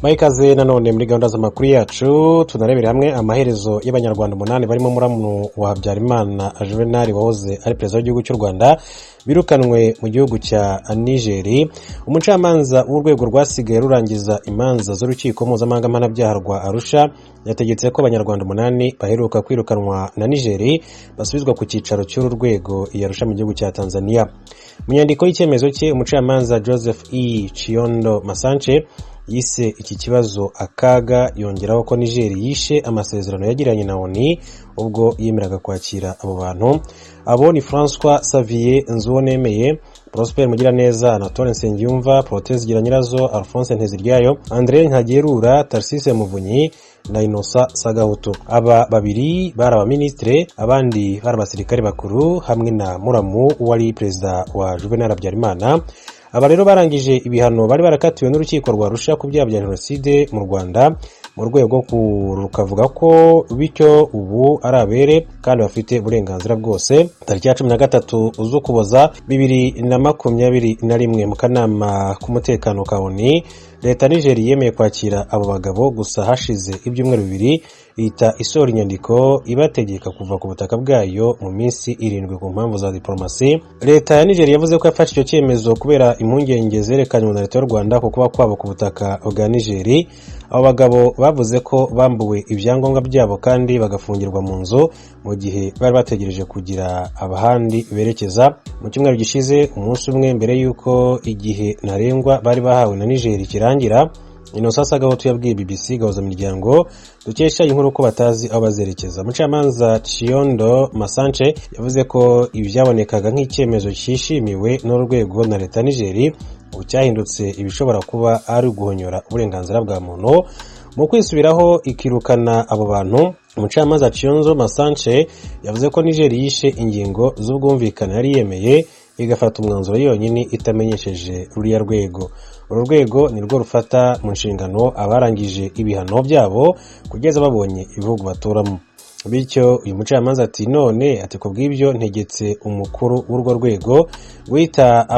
Baha ikaze nanone muri gahunda z'amakuru yacu. Tunarebera hamwe amaherezo y'Abanyarwanda umunani barimo muramu wa Habyarimana Juvenal wahoze ari perezida w'igihugu cy'u Rwanda, birukanwe mu gihugu cya Nigeri. Umucamanza w'urwego rwasigaye rurangiza imanza z'Urukiko Mpuzamahanga Mpanabyaha rwa Arusha yategetse ko Abanyarwanda umunani baheruka kwirukanwa na Nigeri basubizwa ku cyicaro cy'uru rwego i Arusha mu gihugu cya Tanzania. Mu nyandiko y'icyemezo cye, umucamanza Joseph E Chiondo Masanje yise iki kibazo akaga, yongeraho ko Nigeri yishe amasezerano yagiranye na ONU ubwo yemeraga kwakira abo bantu. Abo ni Francois Xavier Nzuwonemeye, Prosper Mugiraneza, Anatole Nsengiyumva, Proteze Nyirazo, Alphonse Nteziryayo, Andre Ntagerura, Tarsise Muvunyi na Innocent Sagahutu. Aba babiri bari abaminisitire, abandi bari abasirikare bakuru, hamwe na muramu wari perezida wa Juvenal Habyarimana. Aba rero barangije ibihano bari barakatiwe n'urukiko rwa Arusha ku byaha bya jenoside mu Rwanda, mu rwego rukavuga ko bityo ubu ari abere kandi bafite uburenganzira bwose. Tariki ya 13 z'Ukuboza 2021, mu kanama k'umutekano ka ONU, leta Nigeri yemeye kwakira abo bagabo. Gusa hashize ibyumweru 2 ihita isohora inyandiko ibategeka kuva ku butaka bwayo mu minsi 7 ku mpamvu za diporomasi. Leta ya Nigeri yavuze ko yafashe icyo cyemezo kubera impungenge zerekanywe na leta y'u Rwanda ku kuba kwabo ku butaka bwa Nigeri. Abo bagabo bavuze ko bambuwe ibyangombwa byabo kandi bagafungirwa mu nzu mu gihe bari bategereje kugira abahandi berekeza. Mu cyumweru gishize, umunsi umwe mbere y'uko igihe ntarengwa bari bahawe na Nigeri kirangira, Innocent Sagahutu yabwiye BBC Gahuzamiryango dukesha inkuru ko batazi aho bazerekeza. Umucamanza Chiondo Masanje yavuze ko ibyabonekaga nk'icyemezo cyishimiwe n'urwego na leta Nigeri ubu cyahindutse ibishobora kuba ari uguhonyora uburenganzira bwa muntu mu kwisubiraho ikirukana abo bantu. Umucamanza Chionzo Masanje yavuze ko Nigeri yishe ingingo z'ubwumvikane yari yemeye, igafata umwanzuro yonyine itamenyesheje ruriya rwego. Uru rwego ni rwo rufata mu nshingano abarangije ibihano byabo kugeza babonye ibihugu baturamo. Bityo uyu mucamanza ati none, ati ku bw'ibyo ntegetse umukuru w'urwo rwego guhita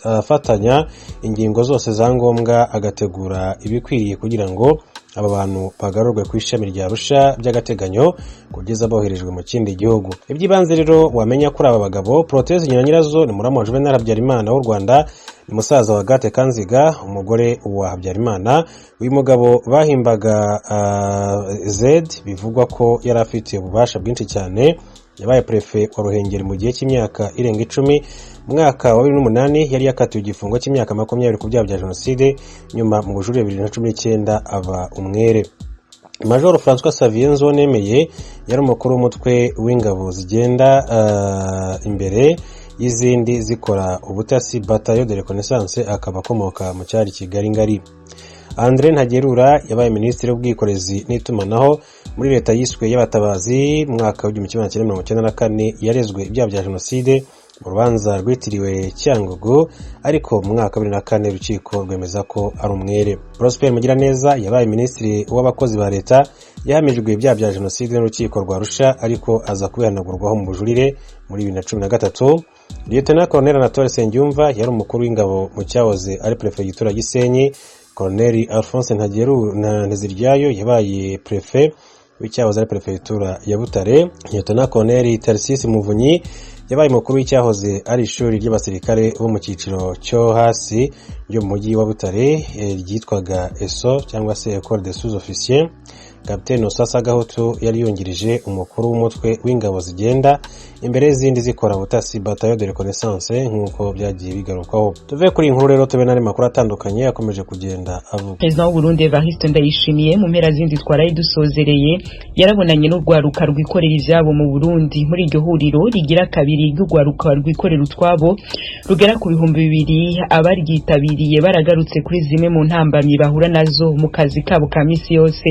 afatanya ingingo zose za ngombwa, agategura ibikwiriye kugira ngo aba bantu bagarurwe ku ishami rya Arusha by'agateganyo kugeza boherejwe mu kindi gihugu. Iby'ibanze rero wamenya kuri aba bagabo: Proteze Nyiranyirazo ni muramu wa Juvenal Habyarimana w'u Rwanda, ni musaza wa Gate Kanziga, umugore wa Habyarimana. Uyu mugabo bahimbaga Z, bivugwa ko yari afite ububasha bwinshi cyane. Yabaye perefe wa Ruhengeri mu gihe cy'imyaka irenga 10. Mu mwaka wa 2008 yari yakatiwe igifungo cy'imyaka 20 ku byaha bya jenoside, nyuma mu bujurire 2019 aba umwere. Major Francois Xavier Nzuwonemeye yari umukuru w'umutwe w'ingabo zigenda imbere y'izindi zikora ubutasi, Bataillon de Reconnaissance, akaba akomoka mu cyari Kigali Ngari. Andre Ntagerura yabaye minisitiri w'ubwikorezi n'itumanaho muri leta yiswe y'Abatabazi mu mwaka w'1994. Yarezwe ibyaha bya jenoside mu rubanza rwitiriwe Cyangugu, ariko mu mwaka wa 2004 urukiko rwemeza ko ari umwere. Prosper Mugiraneza yabaye minisitiri w'abakozi ba leta. Yahamijwe ibyaha bya jenoside n'urukiko rwa Arusha, ariko aza kubihanagurwaho mu bujurire muri 2013. Lieutenant Colonel Anatole Nsengiyumva yari umukuru w'ingabo mu cyahoze ari perefegitura Gisenyi. Colonel Alphonse Nteziryayo yabaye prefe w'icyahoze ari perefegitura ya Butare. Lieutenant Colonel Tarsisi Muvunyi yabaye umukuru w'icyahoze ari ishuri ry'abasirikare bo mu cyiciro cyo hasi ryo mu mujyi wa Butare, ryitwaga ESO cyangwa se Ecole des Sous Officiers. Kapiteni Innocent Sagahutu yari yungirije umukuru w'umutwe w'ingabo zigenda imbere y'izindi zikora ubutasi, Bataillon de Reconnaissance, nk'uko byagiye bigarukwaho. Tuve kuri iyi nkuru rero, tube n'andi makuru atandukanye akomeje kugenda avuga. Perezida w'Uburundi Evariste Ndayishimiye, mu mpera zindi twaraye dusozereye, yarabonanye n'urwaruka rwikorera ivyabo mu Burundi. Muri iryo huriro rigira kabiri ry'urwaruka rwikorera utwabo rugera ku 2000, abaryitabiriye baragarutse kuri zimwe mu ntambamyi bahura nazo mu kazi kabo ka misi yose.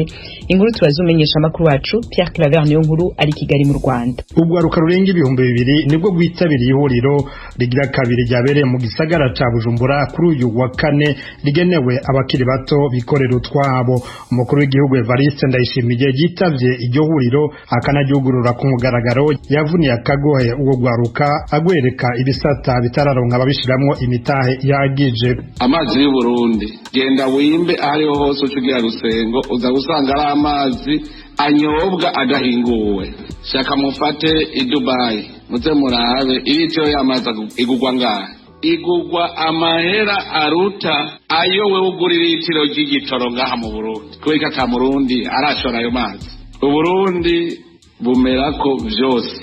Inkuru Inkuru tubazumenyesha amakuru wacu Pierre Claver niyo nkuru ari Kigali mu Rwanda. Urwaruka rurenga 2000 nibwo rwitabiriye ihuriro rigira kabiri ryabereye mu gisagara ca Bujumbura kuri uyu wa kane, rigenewe abakiri bato bikorera utwabo. Umukuru w'igihugu Evariste Ndayishimiye yitavye iryo huriro akanaryugurura ku mugaragaro, yavuniye akagohe uwo rwaruka agwereka ibisata bitararonka ababishiramwo imitahe yagije. Amazi y'u Burundi, genda wimbe ahariho hose uca ugira Rusengo, uza gusanga ari amazi anyobwa adahinguwe. Shaka mufate i Dubai muze murabe iritiro y'amazi igugwa ngahe, igugwa amahera aruta ayo wewe ugura iritiro ry'igitoro ngaha mu Burundi. Kubera ata Murundi arashora ayo mazi. Uburundi bumerako vyose,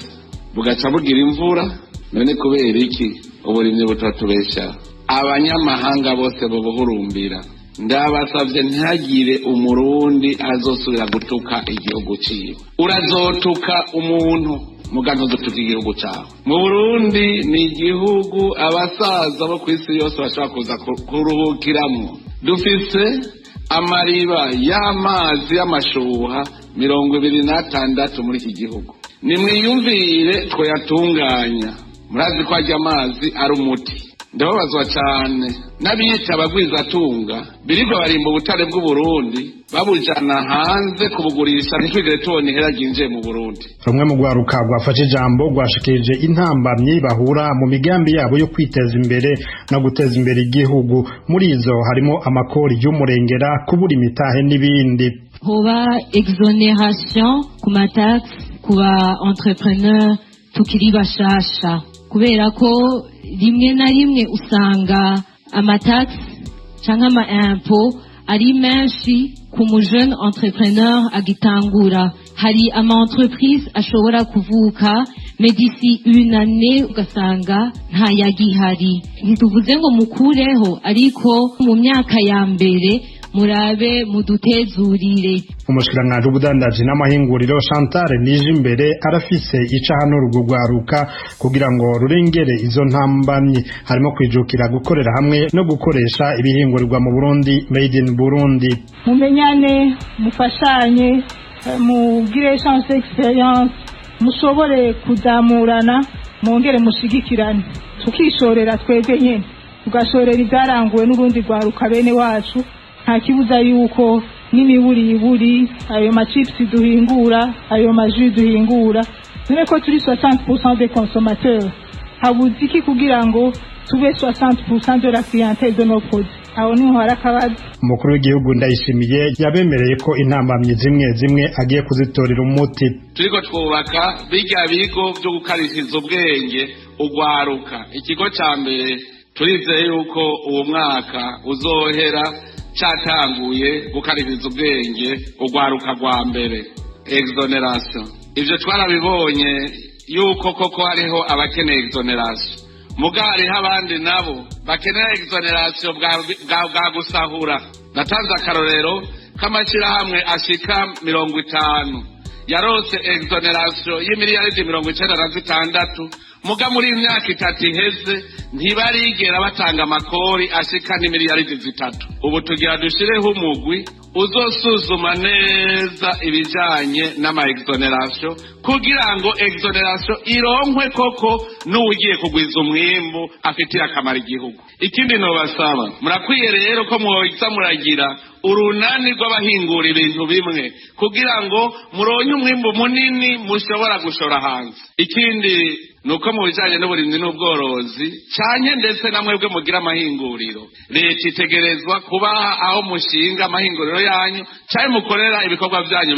bugaca bugira imvura. None kubera iki uburimyi butatubesha? Abanyamahanga bose bobuhurumbira. Ndabasavye, ntihagire Umurundi azosubira gutuka igihugu ciwe. Urazotuka umuntu, muga ntuzotuka igihugu cawe. Mu Burundi ni igihugu abasaza bo kw'isi yose bashobora kuza kuruhukiramwo. Dufise amariba y'amazi y'amashuha 26 muri iki gihugu. Nimwiyumvire twayatunganya. Murazi ko arya amazi ari umuti. Ndababazwa cyane n'abiyita abagwizatunga birirwa barimba ubutare bw'Uburundi babujana hanze kubugurisha, ntitwigere tubona ihera ryinjiye mu Burundi. Rumwe mu rwaruka rwafashe ijambo rwashikirije intambamyi bahura mu migambi yabo yo kwiteza imbere no guteza imbere igihugu. Muri izo harimo amakori y'umurengera, kubura imitahe n'ibindi. Hoba exonération ku ma taxes ku ba entrepreneur tukiri bashasha, kubera ko rimwe na rimwe usanga ama taxes canke ama impôts ari menshi ku mu jeune entrepreneur agitangura. Hari ama entreprise ashobora kuvuka, mais d'ici une année ugasanga ntayagihari. Ntituvuze ngo mukureho, ariko mu myaka ya mbere murabe mudutezurire. Umushikiranganji w'ubudandaji n'amahinguriro Chantal Nijimbere arafise ica hano urwo rwaruka kugira ngo rurengere izo ntambamyi, harimo kwijukira gukorera hamwe no gukoresha ibihingurirwa mu Burundi, made in Burundi. Mumenyane, mufashanye, mugire échange d'expérience, mushobore kuzamurana, mwongere mushigikirane. Tukishorera twebwe nyene, tugashorera ibyaranguwe n'urundi rwaruka bene wacu. Nta kibuza yuko n'imiburiburi ayo ma chips duhingura, ayo ma jus duhingura, none ko turi 60% des consommateurs, habuze iki kugira ngo tube 60% de la clientèle de nos produits? Aho niho hari akabazo. Umukuru w'igihugu Ndayishimiye yabemereye ko intambamyi zimwe zimwe agiye kuzitorera umuti. Turiko twubaka birya bigo vyo gukarishiriza ubwenge ugwaruka. Ikigo ca mbere turizeye yuko uwo mwaka uzohera catanguye gukarishiriza ubwenge ugwaruka rwa mbere. Exonération, ivyo twarabibonye yuko koko hariho abakeneye exonération, muga hariho abandi nabo bakenera exonération bwa gusahura. Natanze akarorero k'amashyirahamwe ashika 50 yarose exonération y'imiliyaridi 96, muga muri iyi myaka 3 iheze ntibarigera batanga amakori ashika n'imiliyaridi 3. Ubu tugira dushireho umugwi uzosuzuma neza ibijanye n'ama exonération, kugira ngo exonération ironkwe koko n'uwugiye kugwiza umwimbu afitiye akamaro igihugu. Ikindi nobasaba, murakwiye rero ko mwoza muragira urunani rw'abahingura ibintu bimwe kugira ngo muronke umwimbu munini mushobora gushora hanze. Ikindi ni uko mu bijanye n'uburimyi n'ubworozi canke ndetse na mwebwe mugira amahinguriro, leta itegerezwa kubaha aho mushinga amahinguriro yanyu canke mukorera ibikorwa vyanyu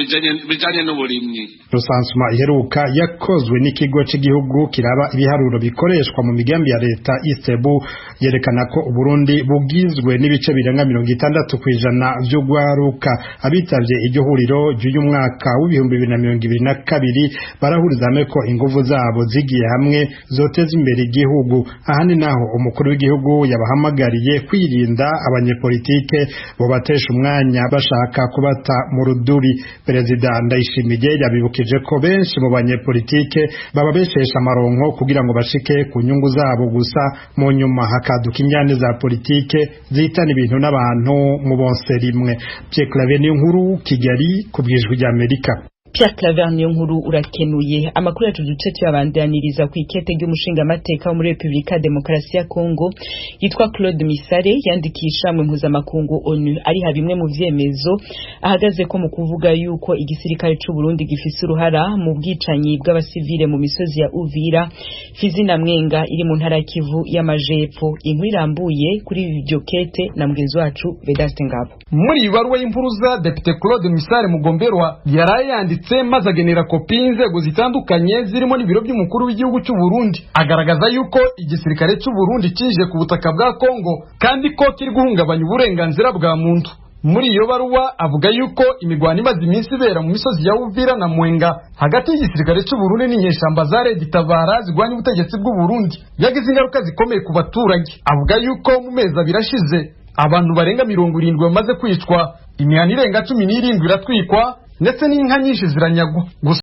bijanye n'uburimyi. Recensement iheruka yakozwe n'ikigo cy'igihugu kiraba ibiharuro bikoreshwa mu migambi ya leta, ISTEEBU, yerekana ko Uburundi bugizwe n'ibice birenga 60% vy'ugwaruka. Abitavye iryo huriro ry'uyu mwaka w'2022 barahuriza hamwe ko inguvu zabo zigiye hamwe zoteza imbere igihugu. Ahandi naho, umukuru w'igihugu yabahamagariye kwirinda abanyepolitike bobatesha umwanya bashaka kubata mu ruduri. Perezida Ndayishimiye yabibukije ko benshi mu banyepolitike bababeshesha amaronko kugira ngo bashike ku nyungu zabo gusa, mu nyuma hakaduka injyane za politike zihitana ibintu n'abantu mu bonse rimwe. Pierre Claver Niyonkuru, Kigali, ku bw'Ijwi ry'Amerika. Pierre Claver Niyonkuru, urakenuye. Amakuru yacu duce tuyabandaniriza ku ikete ry'umushingamateka wo muri Republika Demokarasi ya Kongo yitwa Claude Misare yandikisha mu mpuzamakungu ONU, ariha bimwe mu vyemezo ahagaze ko mu kuvuga yuko igisirikare c'u Burundi gifise uruhara mu bwicanyi bw'abasivile mu misozi ya Uvira, Fizi na Mwenga iri mu ntara ya Kivu y'Amajepfo. Inkuru irambuye kuri iryo kete na mugenzi wacu Vedaste Ngabo. Muri iyi baruwa y'impuruza, Depite Claude Misare Mugomberwa yaraye yanditse maze agenera kopi y'inzego zitandukanye zirimo n'ibiro by'umukuru w'igihugu cy'u Burundi, agaragaza yuko igisirikare cy'u Burundi kije ku butaka bwa Kongo kandi ko kiri guhungabanya uburenganzira bwa muntu. Muri iyo baruwa avuga yuko imigwano imaze iminsi ibera mu misozi ya Uvira na Mwenga hagati y'igisirikare cy'u Burundi n'inyeshyamba za Red Tabara zirwanya ubutegetsi bw'u Burundi yagize ingaruka zikomeye ku baturage. Avuga yuko mu mezi 2 ashize abantu barenga 70 bamaze kwicwa, imihana irenga 17 iratwikwa, ndetse n'inka nyinshi ziranyagwa. Gusa